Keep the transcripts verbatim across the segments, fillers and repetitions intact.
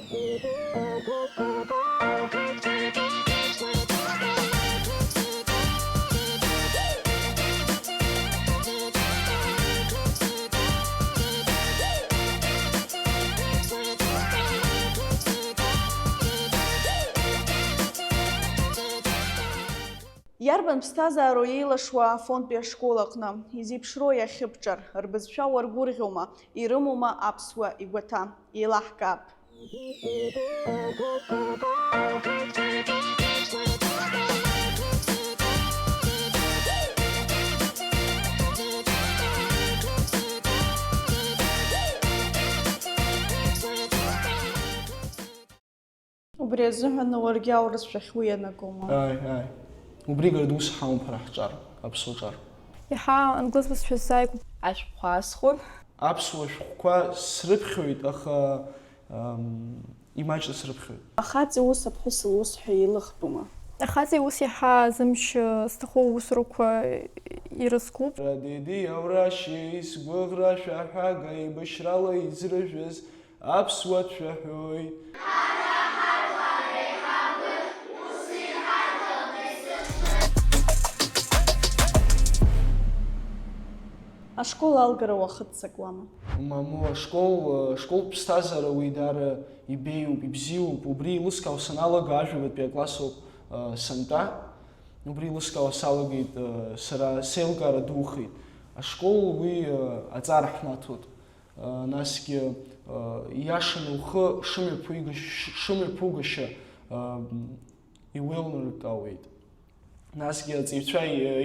Иарбан ԥсҭазаароу еилашуа Афонтәи ашкол аҟны? Изеиԥшроу иахьыбҿар? Рбызшәа уаргәырӷьома? Ирымоума аԥсуа игәаҭа? Еилаҳкаап. Убри азыҳәан уаргьы аурысшәахь уианагома? Ааи, ааи. Убри Гардус ҳауп ҳара ҳҿар, аԥсуа ҿар. Иаҳа англыз бызшәа сзааигәоуп. Ашәҟәқәа аасхәон. Аԥсуа шәҟәқәа срыԥхьоит, аха, ам, имаҷны срыԥхьоит. Ахаҵа иус аԥҳәыс лус ҳәа илыхтәума? Ахаҵа иус иаҳа азымч зҭаху аусурақәа ирызкуп. Радеди аурашьеи сгәыӷра шәаҳәага еибашьрала изрыжәыз Аԥсуа дшәаҳәоит. Ашкол алгара уахыццакуама? Мамоу, ашкол, ашколтә ԥсҭазаара уи даара ибеиоуп, ибзиоуп. Убри еилыскаауа саналага, ажәабатәи акласс ауп, э, сантәа. Убри еилыскаауа салагеит, э, сара сеилкаара духеит. Ашкол уи, э, аҵара ҳнаҭоит. Насгьы, иашаны ухы шымҩаԥугашьа, шымҩаԥугашьа, иуеилнаркаауеит. Насгьы аҵаҩцәа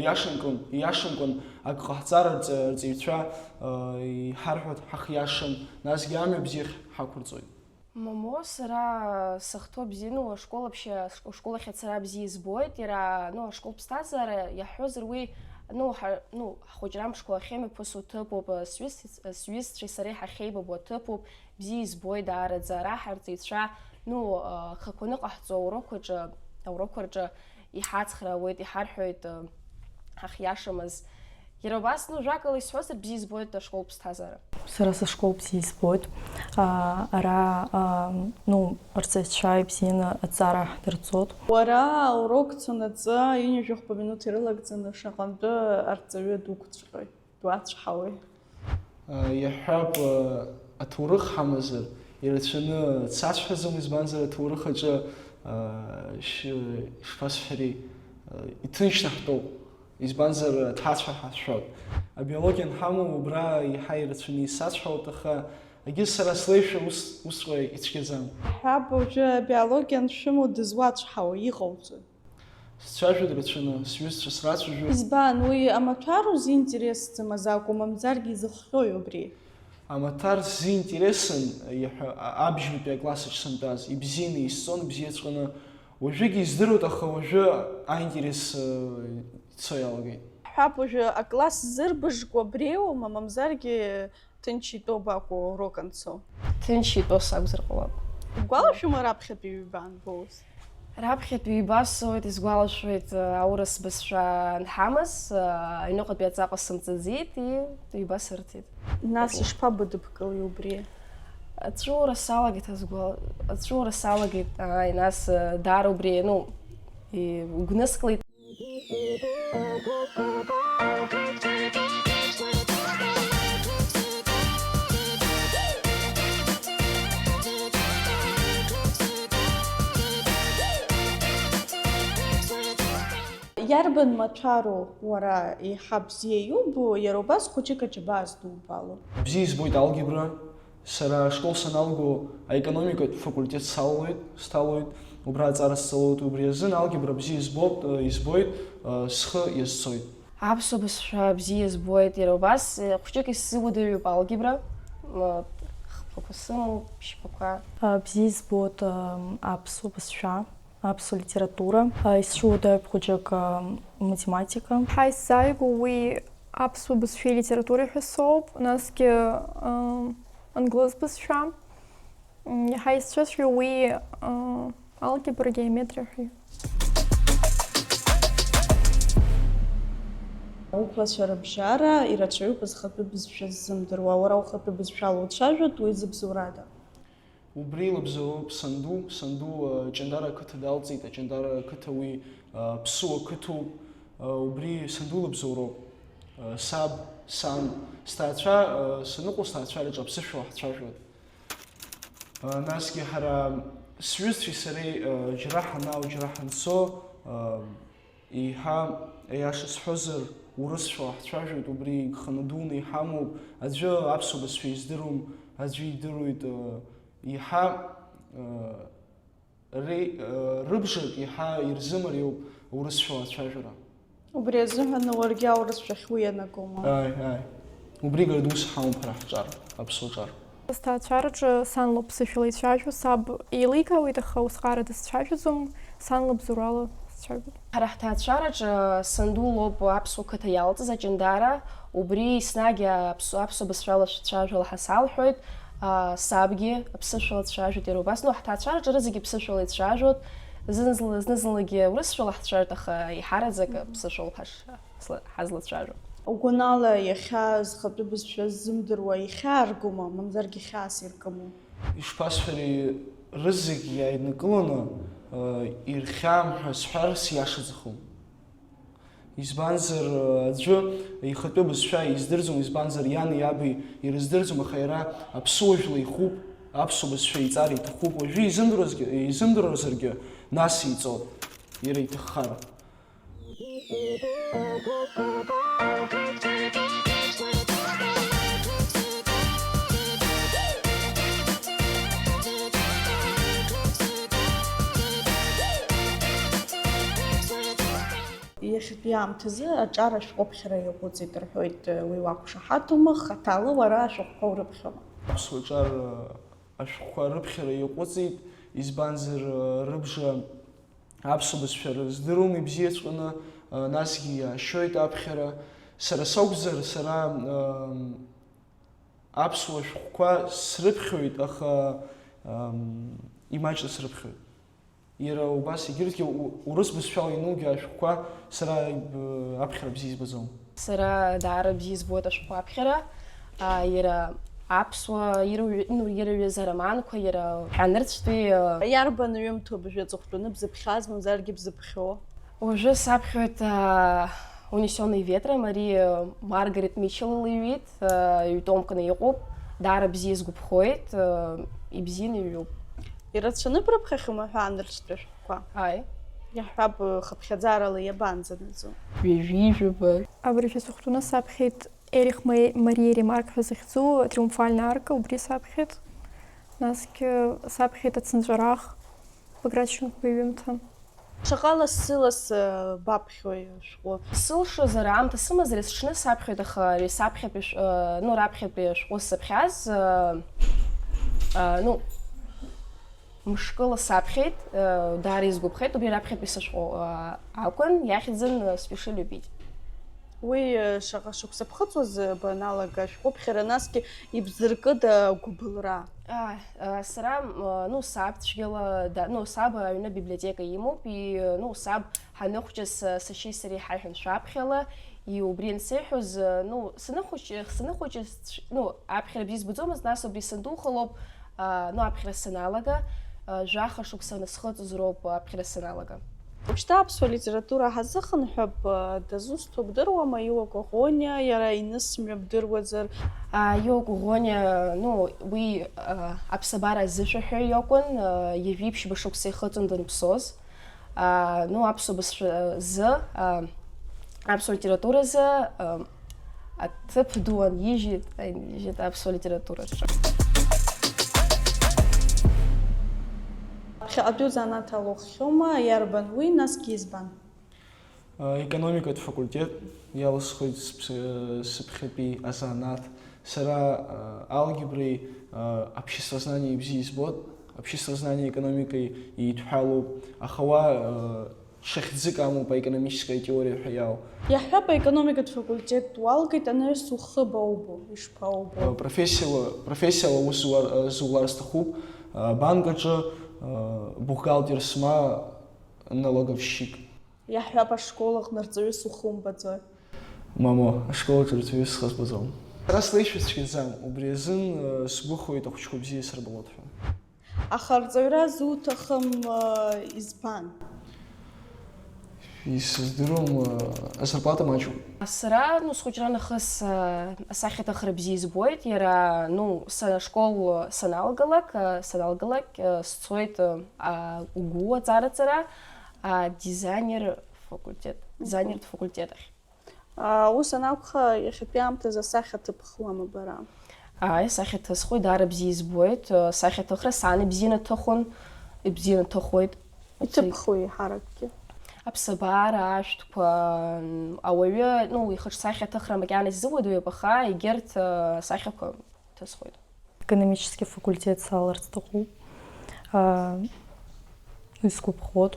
иашамкәан, иашамкәан ак ҟаҳҵар, арҵаҩцәа иҳарҳәо ҳахиашам, насгьы амҩа бзиахь ҳақәырҵоит. Мамоу, сара сыхҭоу бзиа, ну, ашкол вообще, ашкол ахь ацара бзиа избоит, иара, ну, ашкол ԥсҭазаара иаҳҳәозар уи, ну, ҳа-, ну, ҳхәыҷра мшқәа ахьымҩаԥысуа ҭыԥуп, сҩызцәеи сареи ҳахьеибабо аҭыԥуп, бзиа избоит даараӡа, ара ҳарҵаҩцәа, ну, ахақәаны ҟаҳҵо аурокқәа рҿы, аурокқәа рҿы иҳацхраауеит, иҳарҳәоит, ҳахиашамыз. Иара убас, ну, жәакала исҳәозар, бзиа избоит ашкол ԥсҭазаара. Сара сышкол бзиа избоит. А, ара, а, ну, арҵаҩцәа ибзианы аҵара ҳдырҵоит. Уара аурок цанаҵы ҩажәи жәохәба минуҭ ирылагӡаны шаҟантәы арҵаҩы дуқәҵәҟьои, дуацәҳауеи? А, иаҳҳәап, а, аҭоурых ҳамазар, ирацәаны дсацәҳаӡом, избанзар аҭоурых аҿы, а, ш-, ишԥасҳәари, а, иҭынчны ҳтәоуп. Избанзар, ҭаацәа ҳацәшәоит. Абиологиа анҳамоу, убра еиҳа ирацәаны исацәҳауеит, аха егьыс сара слеишәа ус, усҵәҟьа ицәгьаӡам. Ҳаб уажәы абиологиа аншәымоу дызуацәҳауа иҟауҵои? Сцәажәоит рацәаны, сҩызцәа срацәажәоит. Избан, уи амаҭәару зинтересӡам азакәу, мамзаргьы изыхҟьои убри? Амаҭәар сзинтересын, иаҳәа-, а-, абжьбатәи акласс аҿы сантәаз, ибзианы исҵон, ибзиаҵәҟьаны. Уажәыгьы издыруеит, аха уажәы аинтерес, э, ицо иалагеит. Ҳҳәап, уажәы акласс зырбыжкуа абриоума, мамзаргьы ҭынч итәоу бакәу урок анцо? Ҭынч итәоу сакәзар ҟалап. Ибгәалашәома раԥхьатәи ҩба анбоуз? Раԥхьатәи ҩба соуеит, исгәалашәоит, э, аурыс бызшәа анҳамаз, э, аҩныҟатәи аҵаҟа сымҵаӡеит, и-, ҩба сырҭеит. Нас ишԥабыдыбкылеи убри? Аҵәуара салагеит, азгәал-, аҵәуара салагеит, ааи, нас, э, даара убри, ну, и-, игәнысклеит. Иарбан маҭәару уара еиҳа бзиа иубо, иара убас хәыҷык аџьабаа здубало? Бзиа избоит алгебра. Сара ашкол саналго аекономикатә факультет салалоит, сҭалоит, убра аҵара сҵалоит, убри азын алгебра бзиа избоит, избоит, схы иазцоит. Аԥсуа бызшәа бзиа избоит, иара убас, хәыҷык исзыуадаҩуп алгебра, хԥақәа сымоуп, ԥшьбақәа. Бзиа избоит аԥсуа бызшәа. Аԥсуа литература, а, исцәуадаҩуп хәыҷык, а, математика. Ҳа исзааигәоу уи аԥсуа бызшәеи литературеи ҳәа соуп, насгьы, а, англыз бызшәа. М, иаҳа исцәыцәгьоу уи, а, алгебра, геометриа ҳәа. Уқәлацәа рыбжьара ирацәаҩуп зхатәы бызшәа ззымдыруа. Уара ухатәы бызшәала уцәажәоит, уи зыбзоурада? Убри илыбзоуроуп санду, санду, э, Ҷандара ақыҭа далҵит, Аҷандара ақыҭа уи, э, ԥсуа қыҭоуп, э, убри санду илыбзоуроуп, э, саб, сан, сҭаацәа, э, саныҟоу сҭаацәа рҿы аԥсышәала ҳцәажәоит. Э, насгьы ҳара сҩызцәеи сареи, э, џьара ҳанаао, џьара ҳанцо, э, еиҳа, аиаша сҳәозар, урысшәала ҳцәажәоит, убри гханы дуны иҳамоуп, аӡәы аԥсуа бызшәа издыруам, аӡәы идыруеит, э, еиҳа, э, ре-, э, рыбжак еиҳа ирзымариоуп урысшәала ацәажәара. Убри азыҳәан уаргьы аурысшәахь уианагома? Ааи, ааи. Убри гара ус ҳамоуп ҳара ҳҿар, аԥсуа ҿар. Сҭаацәараҿы сан лоуп ԥсышәала ицәажәо, саб еиликаауеит, аха усҟара дысцәажәаӡом, сан лыбзоурала сцәажәоит. Ҳара ҳҭаацәараҿы санду лоуп аԥсуа қыҭа иалҵыз Аҷандара, убри еснагь аԥсу-, аԥсуа бызшәала шәцәажәала ҳәа салҳәоит, аа, сабгьы аԥсышәала дцәажәоит иара убас, ну, ҳҭаацәараҿы рызегьы ԥсышәала ицәажәоит, зынзла-, зны-зынлагьы урысшәала ҳцәажәоит, аха еиҳараӡак аԥсышәала ҳаш-, ҳазла-, ҳазлацәажәо. Угәанала, иахьа зхатәы бызшәа ззымдыруа ихьааргома, мамзаргьы хьаас иркыму? Ишԥасҳәари, рызегь иааиднакыланы, э, ирхьаам ҳәа сҳәар сиашаӡахом. Избанзар, э, аӡәы ихатәы бызшәа издырӡом, избанзар, иани иаби ирыздырӡом, аха иара аԥсуа жәла ихуп, аԥсуа бызшәа иҵар иҭахуп. Уажәы изымдыруазгьы, изымдыруазаргьы, нас иҵоит, иара иҭаххар. Иахьатәи аамҭазы аҿар ашәҟәыԥхьара иаҟәыҵит рҳәоит, уи уақәшаҳаҭума, хаҭала уара ашәҟәқәа урыԥхьома? Аԥсуа ҿар ашәҟәқәа рыԥхьара иаҟәыҵит, избанзар, рыбжа аԥсуа бызшәа рыздыруам ибзиаҵәҟьаны, насгьы иаашьоит аԥхьара. Сара сакәзар, сара, ам, аԥсуа шәҟәқәа срыԥхьоит, аха, ам, имаҷны срыԥхьоит. Иара убас егьырҭгьы у-, урыс бызшәала ианугьы ашәҟәқәа сара, иб-, аԥхьара бзиа избаӡом. Сара даара бзиа избоит ашәҟәқәа аԥхьара, а, иара аԥсуа, иара уи-, ну, иара ҩыза ароманқәа, иара ҳәа нырцәтәи, а. Иарбан ҩымҭоу абыржәы аҵыхәтәаны бзыԥхьаз, мамзаргьы бзыԥхьоу? Уажәы саԥхьоит, а, Унесённые ветром, ари, а, Маргарет Мичел илыҩит, а, ҩ-томкны иҟоуп, даара бзиа сгәаԥхоит, а, ибзианы иҩуп. Ирацәаны брыԥхьахьоума ҳәа анырцәтәи ашәҟәқәа? Ааи. Иаҳҳәап, хыԥхьаӡарала иабанӡанаӡо? Ҩажәи жәаба. Абыржәы аҵыхәтәаны саԥхьеит Эрих Ма-, Мариа Ремарк ҳәа захьӡу Триумфальная арка, убри саԥхьеит. Насгьы саԥхьеит Ацынҵәарах, Баграт Шьынқәба иҩымҭа. Шаҟа лассы-лассы баԥхьои ашәҟәы? Сылшозар, аамҭа сымазар, есҽны саԥхьоит, аха ари саԥхьатәи шә-, э, ну, раԥхьатәи ашәҟәы сзыԥхьаз, э, э, ну, мышкыла саԥхьеит, э, даара исгәаԥхеит, убри раԥхьатәи сышәҟәы, э, акәын, иахьӡын, э, Спеши любить. Уи, э, шаҟа шықәса ԥхыӡуаз, э, баналага ашәҟәыԥхьара, насгьы ибзыркыда агәыбылра? Ааи, э, сара, э, ну, саб цәгьала да-, ну, саб аҩны абиблиотека имоуп, и, э, ну, саб ҳаныхәҷыз, э, сашьеи сареи ҳаиҳәон шәаԥхьала, и убри ансеиҳәоз, э, ну, саныхәыҷ-, саныхәыҷыз, цә-, ну, аԥхьара бзиа збаӡомызт, нас убри сандухалоуп, а, ну, аԥхьара саналага, а, жәаха шықәса анысхыҵыз роуп аԥхьара саналага. Уажәшьҭа аԥсуа литература ҳазыхынҳәып, а, дызусҭоу бдыруама, Иуа Коӷониа, иара инысмҩа бдыруазар? А, Иуа Коӷониа, ну, уи, а, аԥсабара азышәаҳәаҩ иакәын, а, ҩажәи ԥшьба шықәса ихыҵуан данԥсоз. А, ну, аԥсуа бызшәа, а, зы, а, аԥсуа литературазы, а, аҭыԥ ду анижьит, анижьит аԥсуа литератураҿы. Ԥхьаҟатәи узанааҭ алуххьоума, иарбан уи, насгьы избан? А, економикатә факультет иалысхуеит сыԥ-, сыԥхьатәи азанааҭ. Сара, а, алгебреи, а, обществознаниеи бзиа избоит. Обществознание економикеи еидҳәалоуп, аха уа, э, ҽа хьӡык амоуп аекономическая теория ҳәа иалоу. Иаҳҳәап, аекономикатә факультет уалгеит, анаҩс ухы абаубо, ишԥаубо? Э, профессиала, профессиала аус зуа-, э, зулар сҭахуп, э, банк аҿы, э, бухгалтер сма, налоговщик. Иаҳҳәап, ашкол аҟны рҵаҩыс ухымбаӡои? Мамоу, ашкол аҿы рҵаҩыс схы збаӡом. Сара слеишәа цәгьаӡам, убри азын, э, сгәыхуеит ахәыҷқәа бзиа сырбалоит ҳәа. Аха арҵаҩра зуҭахым, э, избан? Исыздыруам, э, асарплата маҷуп. Сара, ну, схәыҷра нахыс, э, асахьаҭыхра бзиа избоит, иара, ну, са-, ашкол саналгалак, э, саналгалак, э, сцоит, э, а, угәы аҵараҵара, адизайнер факультет, дизайнертә факультет ахь. А, ус анакәха, иахьатәи аамҭазы асахьа ҭыбхуама бара? Ааи, асахьа ҭысхуеит, даара бзиа избоит, э, асахьаҭыхра сан ибзианы дҭыхон, ибзианы дҭыхуеит. Иҭыбхуеи еиҳаракгьы? Аԥсабара, ашәҭқәа, м, ауаҩы, ну, ихаҿсахьа аҭыхра макьана иззыуадаҩуп, аха егьырҭ, э, асахьақәа ҭысхуеит. Экономический факультет саларц сҭахуп. Аа, исгәаԥхоит.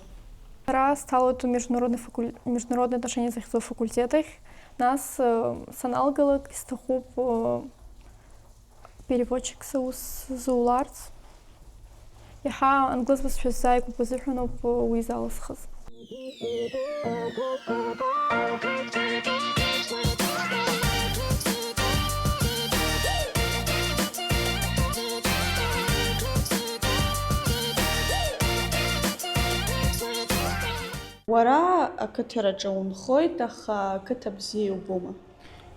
Ара сҭалоит международный факуль-, международные отношения захьӡу афакультет ахь. Нас, э, саналгалак, исҭахуп, э, переводчикс аус зуларц. Иаҳа англыз бызшәа сзааигәоуп азыҳәаноуп, э, уи залысхыз. Уара ақыҭараҿы унхоит, аха ақыҭа бзиа иубома?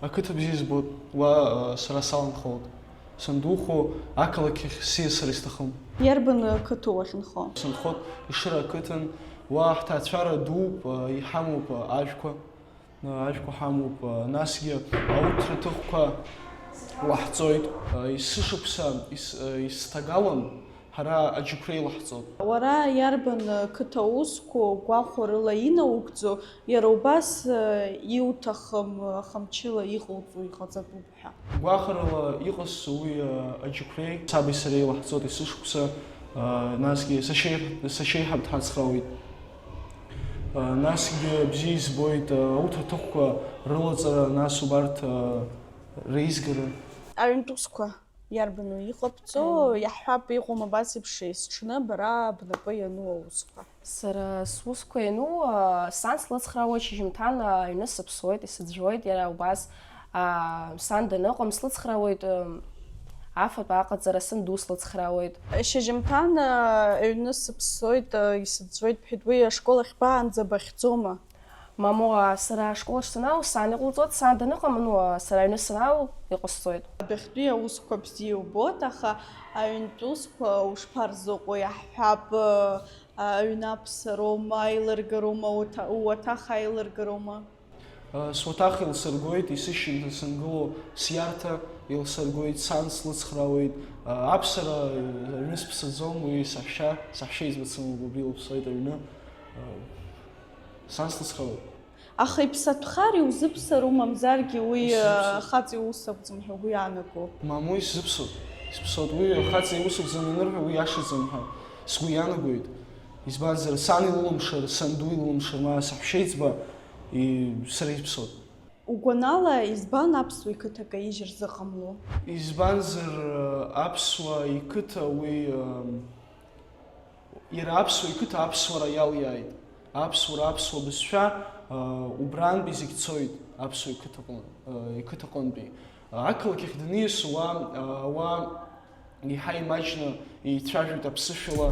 Ақыҭа бзиа збоит, уа, э, сара саланхалоит. Сандухо ақалақь ахь сиасыр исҭахым. Иарбан қыҭоу уахьынхо? Сынхоит Ешыра ақыҭан, уа ҳҭаацәара дууп, э, иҳамоуп, э, ажәқәа, э, ажәқәа ҳамоуп, э, насгьы ауҭра ҭыхқәа лаҳҵоит, э, есышықәса ис-, э, исҭагалан ҳара аџьықәреи лаҳҵоит. Уара иарбан қыҭа усқәоу гәахәарыла инаугӡо, иара убас, э, иуҭахым, э, хамчыла иҟауҵо иҟаҵатәуп ҳәа? Гәахәарыла иҟасҵо уи, э, аџьықәреи, саби сареи лаҳҵоит есышықәса, э, насгьы сашьеи-, сашьеиҳаб дҳацхраауеит. Э, насгьы бзиа избоит, э, ауҭра ҭыхқәа рылаҵара, нас убарҭ, э, реизгара. Аҩнтә усқәа иарбану иҟабҵо? Аиеи. Иаҳҳәап, иҟоума абас еиԥш есҽны бара бнапы иану аусқәа? Сара сусқәа иану, а, сан слыцхраауеит шьыжьымҭан, а, аҩны сыԥсуеит, исыӡәӡәоит, иара убас, а, сан даныҟам слыцхраауеит, м, афатә аҟаҵара, санду слыцхраауеит. Шьыжьымҭан, а, аҩны сыԥсуеит, а, исыӡәӡәоит бҳәеит, уи ашкол ахьбаанӡа бахьӡома? Мамоу, а, сара ашкол ахь санаау, сан иҟалҵоит, сан даныҟам, ну, а, сара аҩны санаау, иҟасҵоит. Адәахьтәи аусқәа бзиа убоит, аха аҩнтә усқәа ушԥарзыҟоу, иаҳҳәап, а, аҩны аԥсароума, аилыргароума, уаҭа-, уаҭах аилыргароума? А, суаҭах еилсыргоит, есышьыжьымҭан сангыло сиарҭа еилсыргоит, сан слыцхраауеит. А, аԥсара, а, аҩны сыԥсаӡом, уи саҳәшьа, саҳәшьа иӡбац сымоуп, убри илыԥсоит аҩны. А, Сан слыцхраауеит. Аха иԥсатәхар иузыԥсару, мамзаргьы уи, Исзыԥсоит. Ахаҵа иус акәӡам ҳәа угәы иаанаго? Мамоу, исзыԥсоит. Исыԥсоит. Уи ахаҵа иус акәӡам ианырҳәо, уи иашаӡам ҳәа сгәы иаанагоит. Избанзар, сан илылымшар, санду илылымшар, ма саҳәшьеиҵба, и-, сара исыԥсоит. Угәанала, избан аԥсуа иқыҭа каижьыр зыҟамло? Избанзар, аԥсуа иқыҭа уи, ам, Иара аԥсуа иқыҭа аԥсуара иалиааит. Аԥсуара, аԥсуа бызшәа, аа, убраантәи зегь цоит аԥсуа иқыҭаҟны-, аа, иқыҭаҟынтәи. Ақалақь ахь даниасуа, аа, ауаа еиҳа имаҷны еицәажәоит аԥсышәала.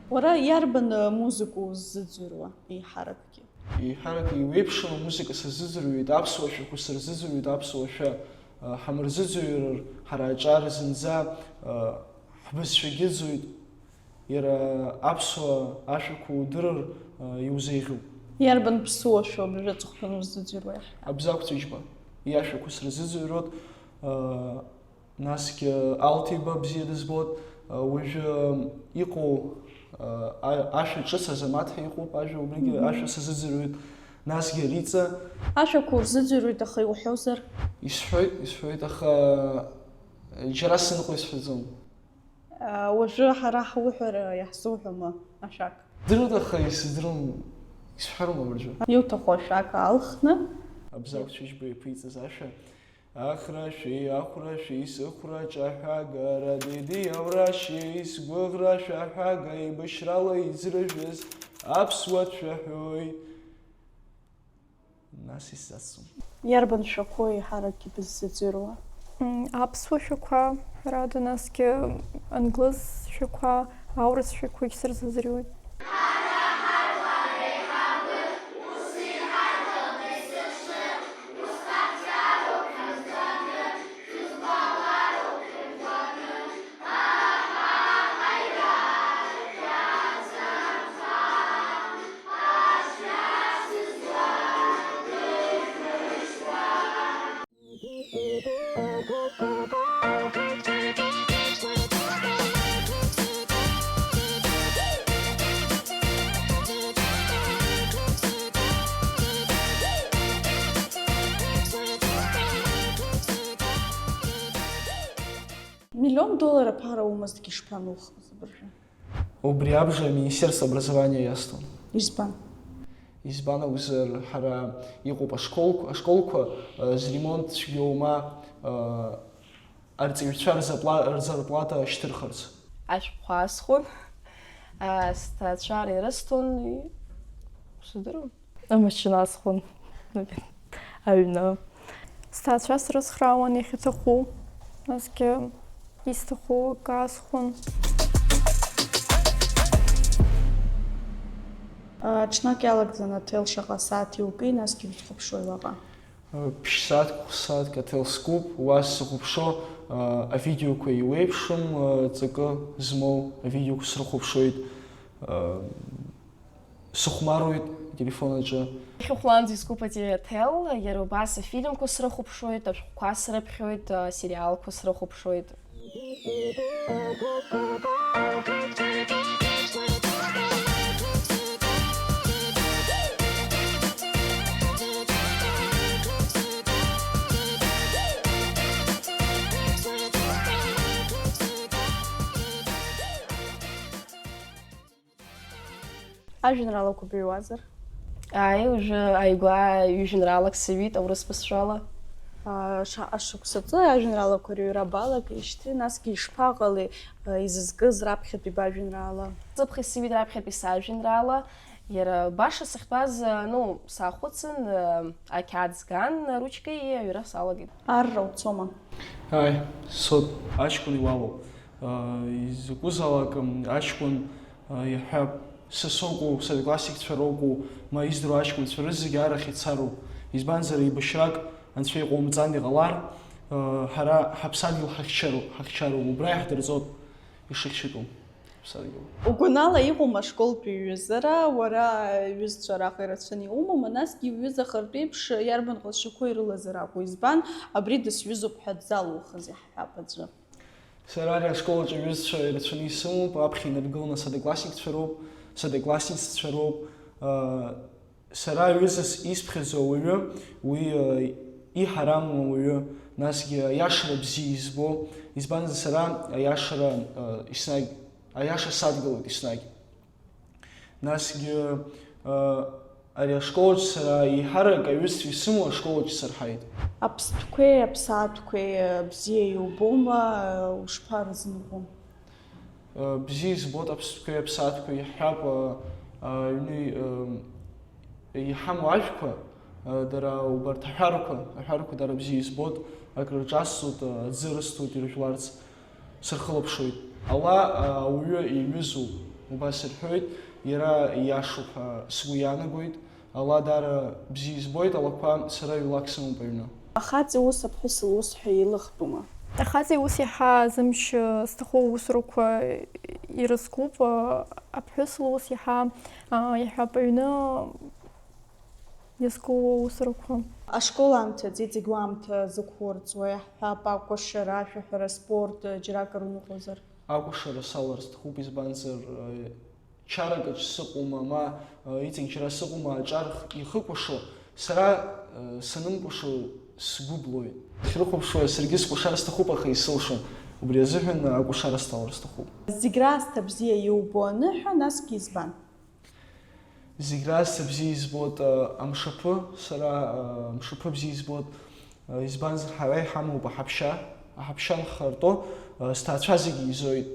Уара иарбан музыка уззыӡырҩуа еиҳаракгьы? Еиҳарак еиуеиԥшым амузыка сазыӡырҩуеит, аԥсуа шәақәа сырзыӡырҩуеит, аԥсуа шәа, а, ҳамырзыӡырҩыр, ҳара аҿар зынӡа, а, ҳбызшәагьы ыӡуеит, иара аԥсуа ашәақәа удырыр, а, иузеиӷьуп. Иарбан ԥсуа шәа абри рыҵыхәтәаны уззыӡырҩуа? Абзагә Ҵәыџьба иашәақәа сырзыӡырҩуеит, а, Насгьы Алҭиба бзиа дызбоит, уажәы иҟоу, а, ашәа ҿыц Азамаҭ ҳәа иҟоуп, ажәа убригьы Мгм. Ашәа сазыӡырҩуеит, насгьы Риҵа. Ашәақәа урзыӡырҩуеит, аха иуҳәозар? Исҳәоит, исҳәоит, аха џьара сныҟәо исҳәаӡом. А, уажәы ҳара ҳуҳәара иаҳзуҳәома ашәак? Дырут, аха исыздырам, исҳәарым абыржәы. Иуҭаху ашәак аалхны. Абзагә Ҵәыџьба иаԥиҵаз ашәа. Ахрашәеи ахәрашәеи сыхәра ҿаҳәага, радеидеи аурашьеи сгәыӷра шәаҳәага, еибашьрала иӡрыжәыз аԥсуа дшәаҳәои? Нас исзацҵом. Иарбан шәақәоу еиҳаракгьы быззыӡырҩуа? Аԥсуа шәақәа, ҳәарада, насгьы англыз шәақәа, аурыс шәақәагь сырзыӡырҩуеит. Миллион доллар аԥара умазҭгьы ишԥанухыз абыржәы? Убри абжа Министерство образования иасҭон. Избан? Избан акәзар, ҳара иҟоуп ашколқәа, ашколқәа, э, зремонт цәгьоума, э, арҵаҩцәа рзапла-, рзарплата шьҭырхырц. Ашәҟәқәа аасхәон, а, сҭаацәара ирысҭон, и-, сыздыруам. Амашьына аасхәон, аҩны. Сҭаацәа срыцхраауан иахьаҭаху, насгьы исҭаху акы аасхәон. А, ҽнак иалагӡаны аҭел шаҟа сааҭ иуки, насгьы узхәаԥшуеи уаҟа? Ԥшь-сааҭк, хә-сааҭк аҭел скуп, уа сзыхәаԥшуа, а, авидеоқәа еиуеиԥшым, а, ҵакы змоу авидеоқәа срыхәаԥшуеит, а, сыхәмаруеит ателефон аҿы. Хьыхәланӡа искуп аҭел, иара убас афильмқәа срыхәаԥшуеит, ашәҟәқәа срыԥхьоит, асериалқәа срыхәаԥшуеит. Ажәеинраалақәа быҩуазар? Ааи, уажәы ааигәа ҩажәеинраалак сыҩит аурыс бызшәала. А, шаҟа шықәсаҿы ажәеинраалақәа рыҩра балагеижьҭеи, насгьы ишԥаҟалеи, а, изызкыз раԥхьатәи бажәеинраала? Ҵыԥх исыҩит раԥхьатәи сажәеинраала. Иара баша сахьтәаз, а, ну, саахәыцын, а, ақьаад сган, аручкеи аҩра салагеит. Арра уцома? Ааи, сцот. Аҷкәын иуалуп. Изакәызаалак аҷкәын иаҳәап, са соукәу, содклассникцәа роукәу, ма издыруа аҷкәынцәа рызегьы арахь ицароуп. Избанзар, еибашьрак анцәа иҟоумҵан иҟалар, ҳара ҳаԥсадгьыл ҳахьчароуп, ҳахьчароуп, убра иаҳдырҵоит ишыхьчатәу ҳаԥсадгьыл. Угәанала иҟоума ашколтәи иҩызара, уара иҩызцәа араҟа ирацәаны иумоума, насгьы иҩыза хыртә еиԥш иарбан ҟазшьақәоу ирылазар акәу, избан абри дысҩызоуп ҳәа дзалухыз иаҳҳәап аӡәы? Сара ари ашкол аҿы аҩызцәа ирацәаны исымоуп, аԥхьа инаргыланы содклассникцәа роуп, содклассниццәа роуп. Сара аҩызас исԥхьаӡо ауаҩы, уи иҳараму ауаҩы, насгьы аиашара бзиа избо, избанзар сара аиашара, еснагь аиаша садгылоит еснагь. Насгьы, а, ари ашколаҿ сара еиҳарак аҩызцәа исымоу ашколаҿ сырҳаит. Аԥстәқәеи аԥсаатәқәеи, а, бзиа иубома, а, ушԥарызныҟәо? А, бзиа избоит аԥстәқәеи аԥсаатәқәеи, иаҳҳәап, а, а, аҩны, а, иҳамоу ажәқәа, а, дара убарҭ аҳәарақәа, аҳәарақәа дара бзиа избоит, акрырҿасҵоит, а, аӡы рысҭоит иржәларц. Сырхылаԥшуеит. Ала, а, ауаҩы иҩызоуп, убас ирҳәоит, иара ииашоуп ҳәа сгәы иаанагоит. Ала даара бзиа избоит, алақәа сара ҩлак сымоуп аҩны. Ахаҵа иус аԥҳәыс лус ҳәа еилыхтәума? Ахаҵа иус иаҳа азымч зҭаху аусурақәа ирызкуп, а, аԥҳәыс лус иаҳа, а, иаҳҳәап, аҩны иазку аусурақәа. Ашкол аамҭаӡ иҵегь уаамҭа зықәурҵуа иаҳҳәап, акәашара, ашәаҳәара, аспорт, џьаракыр уныҟәозар? Акәашара салар сҭахуп, избанзар, чаракаҿ сыҟоума, ма, иҵегь џьара сыҟоума аҿар ихыкәашо, сара, санымкәашо сгәы блоит. Срыхәаԥшуа, саргьы скәашар сҭахуп, аха исылшом. Убри азыҳәан акәашара салар сҭахуп. Зегь раасҭа бзиа иубо аныҳәа, насгьы избан? Зегь раасҭа бзиа избоит, а, амшаԥы, сара, а, амшаԥы бзиа избоит, а, избанзар, ҳара иҳамоуп аҳаԥшьа, аҳаԥшьа нхарҭоу, а, сҭаацәа зегьы еизоит.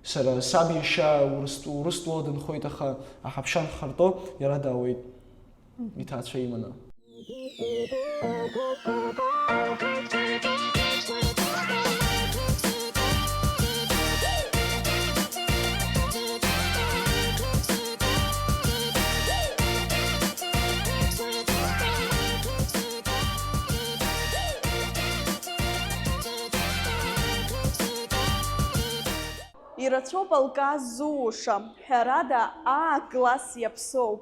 Сара саб иашьа Урыс-, Урыстәыла дынхоит, аха аҳаԥшьа нхарҭоу иара даауеит, мгм, иҭаацәа иманы. Ирацәоуп алкаа ззууша, ҳәарада, аа-класс иаԥсоуп.